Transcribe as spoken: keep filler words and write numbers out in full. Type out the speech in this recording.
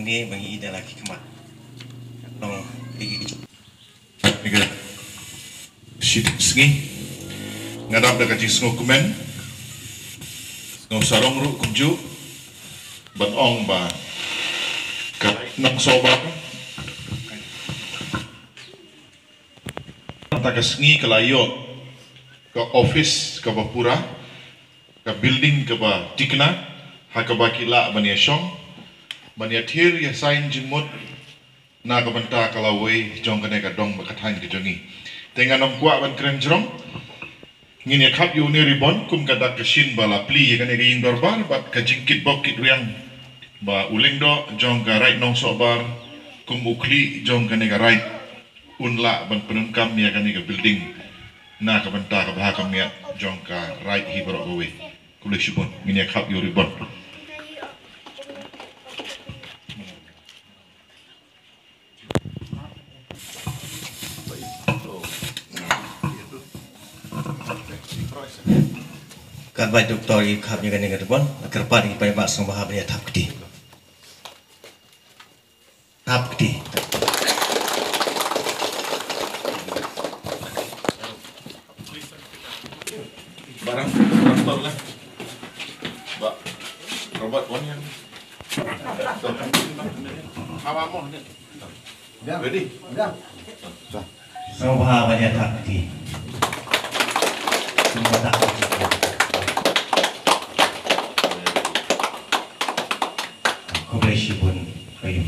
Ngi ba ngi ïa la ki khmat. Nong digi ki. Ngi ka shit sngi. Nga dap da ka jingsngewkmen. Sngewsarong ruh kumjuh. Ban ong ba ka Rait Nongsohbar. Mynta ka sngi ka la ïoh ka office kaba pura, ka building kaba thikna, ha kaba ki lah ban ïa shong, ban ïa thir ïa sign jingmut, na ka bynta ka lawei jong kane ka dong bad ka thaiñ ka jong ngi. Te ngan ym kwah ban kren jrong, ngin ïa khap ïa une ribbon kum ka dak ka shin ba la plie ïa kane ka ïing dorbar, bad ka jingkitbok kitrwiang ba u lyngdoh jong ka Rait Nongsohbar, kum u khlieh jong kane ka Rait, un lah ban pyndonkam ïa kane ka building na ka bynta ka bha ka miat jong ka Rait hi baroh kawei. Khublei shibun, ngin ïa khap ïa u ribbon. Katba i doktor i khap ïa kane ka ribbon, kyrpad ïa ki paidbah sngewbha ban ïa thap kti. Thap kti. Barang, barang tol lah. Ba, Robert, wan ïa. Mama mo ni. Ready? Sngewbha ban ïa thap kti. Sngewbha thap kti. Khublei shibun. Khublei.